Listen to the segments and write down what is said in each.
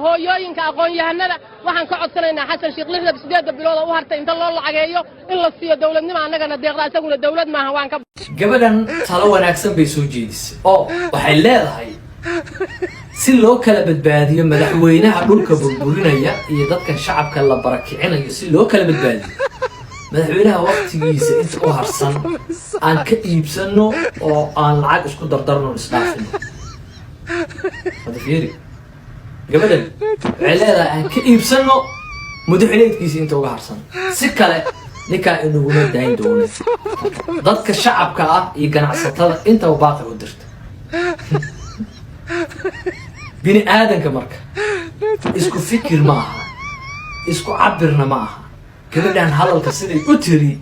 Hooyooyinka, aqoon-yahanada waxaan ka codsanaynaa Xasan Sheekh 6-da 8-da bilood oo u hartay inta loo lacageeyo in la siiyo. Dowladnimo annagana deeqda, isaguna dowlad maaha, waan ka Gabadhan talo wanaagsan bay soo jeedisay oo waxay leedahay si loo kala badbaadiyo madaxweynaha dhulka burburinaya iyo dadkan shacabka la barakicinayo, si loo kala badbaadiyo madaxweynaha waqtigiisa inta u harsan aan ka iibsano oo aan lacag isku dardarno, isdhaafino. Hadda fiiri, gabadhan waxay leedahay aan ka iibsano madaxweyneedkiisa inta uga harsan, si kale ninkaa inaguma dayn doono. Dadka shacabka ah iyo ganacsatada intaba baaqi u dirta. Bini aadanka marka isku fikir ma aha, isku cabirna ma aha. Gabadhan hadalka siday u tiri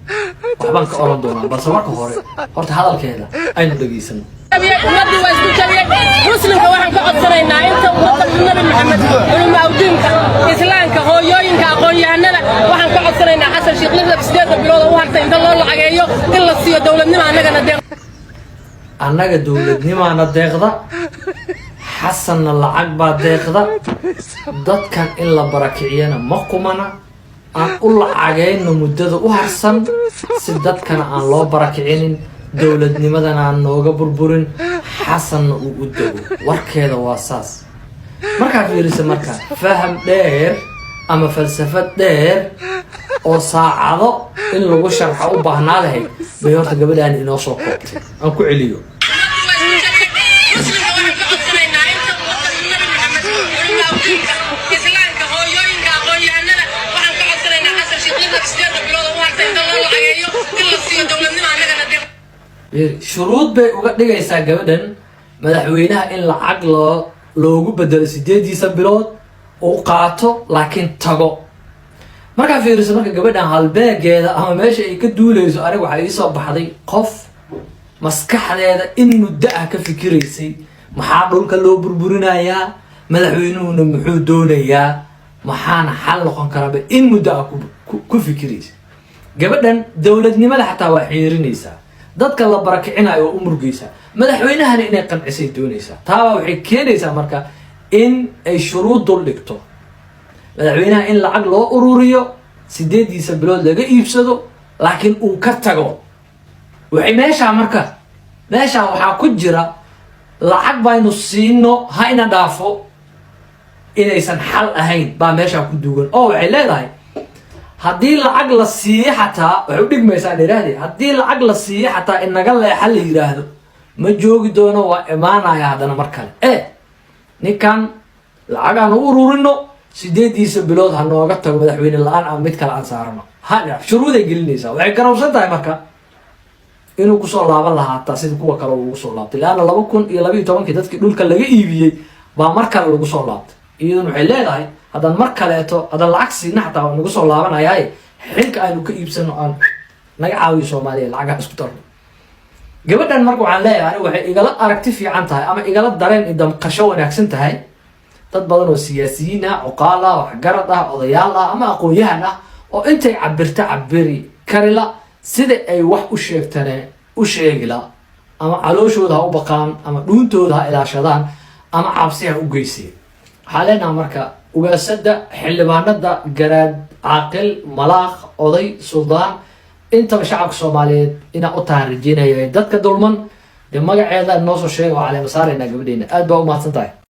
waxbaan ka oran doonaa, balse marka hore horta hadalkeeda aynu dhegaysano. Ummaddii waa isku jabiyey. Muslimka waxaan ka codsanaynaa inta ummadda Nabi Maxamed, culama awdiinka islaamka, hooyooyinka, aqoon-yahanada waxaan ka codsanaynaa Xasan Sheekh 6-da 8-da bilood oo u hartay inta loo lacageeyo in la siiyo. Dowladnimo annagana deeq. Annaga dowladnimaana deeqda, Xasanna lacag baa deeqda. Dadkan in la barakiciyana ma qumana. Aan u lacagayno muddada u harsan si dadkana aan loo barakicinin, dowladnimadana aan nooga burburin, Xasanna uu u dego. Warkeeda waa saas. Markaa fiirisa marka faham dheer ama falsafad dheer oo saacado in lagu sharxo u baahnaa lahayd bay horta gabadhaan inoo soo koobtay. Aan ku celiyo. Muslimka waxaan ka codsanaynaa inta ummadda Nabi Maxamed, culama awdiinka islaamka, hooyooyinka, aqoon-yahanada waxaan ka codsanaynaa Xasan Sheekh 6-da 8-da bilood oo u hartay inta loo lacageeyo in la siiyo. Dowladnimo annagana deeq. Fiiri, shuruud bay uga dhigaysaa gabadhan madaxweynaha in lacag loogu bedelo 8-diisa bilood uu qaato laakiin tago. Markaa fiiriso marka gabadhan halbeegeeda ama meesha ay ka duuleyso, aniga waxaa iisoo baxday qof maskaxdeeda in muddo ah ka fikiraysay: maxaa dhulka loo burburinayaa, madaxweynuhuna muxuu doonayaa, maxaana xal noqon karaaba in muddo ah ku fikiraysa. Gabadhan dowladnimada xataa waa xiirinaysaa, dadka la barakicinayo oo u murgeysaa, madaxweynahana inay qancisay doonaysaa. Taabaa waxay keenaysaa marka in ay shuruud dul dhigto madaxweynaha in lacag loo ururiyo, 8-diisa bilood laga iibsado, laakiin uu ka tago. Waxay meeshaa marka meeshaa waxaa ku jira lacag baynu siino ha ina dhaafo inaysan xal ahayn baa meeshaa ku duugan, oo waxay leedahay haddii lacag la siiyo xataa waxay u dhigmaysaa idhaahde, haddii lacag la siiyo xataa inaga leexa la yidhaahdo, ma joogi doono, waa imaanaya haddana mar kale. Ninkan lacag aan u ururino, 8-diisa bilood ha nooga tago, madaxweyne la-aan ama mid kale aan saarano ha. Shuruuday gelinaysaa. Waxay garawsan tahay marka inuu kusoo laaban lahaa hataa sida kuwa kale uu ugu soo laabtay, leanna 2012-kii dadkii dhulka laga iibiyey baa mar kale lagu soo laabtay. Iyaduna waxay leedahay haddaan mar kaleeto haddaan lacag siina xataa waa nagu soo laabanayaaye, xilka aynu ka iibsano, aan naga caawiyo Soomaaliya, lacagaha isku darno. Gabadhan marka waxaan leeyahay anigu waxay igala aragti fiican tahay ama igala dareen idamqasho wanaagsan tahay dad badan oo siyaasiyiin ah, cuqaal ah, waxgarad ah, odayaal ah ama aqoon-yahan ah oo intay cabirta cabiri karila, sida ay wax u sheegtane u sheegila, ama calooshooda ha u baqaan ama dhuuntooda ha ilaashadaan ama cabsi ha u geyseen. Waxaa leenaha marka ugaasada, xildhibaanada, garaad, caaqil, malaaq, oday, suldaan, intaba shacabka Soomaaliyeed inaa u tahan rajeynaya dadka dulman. Dee magaceeda noo soo sheega, waa caleema saaraynaa gabadheena. Aad baa u mahadsan tahay.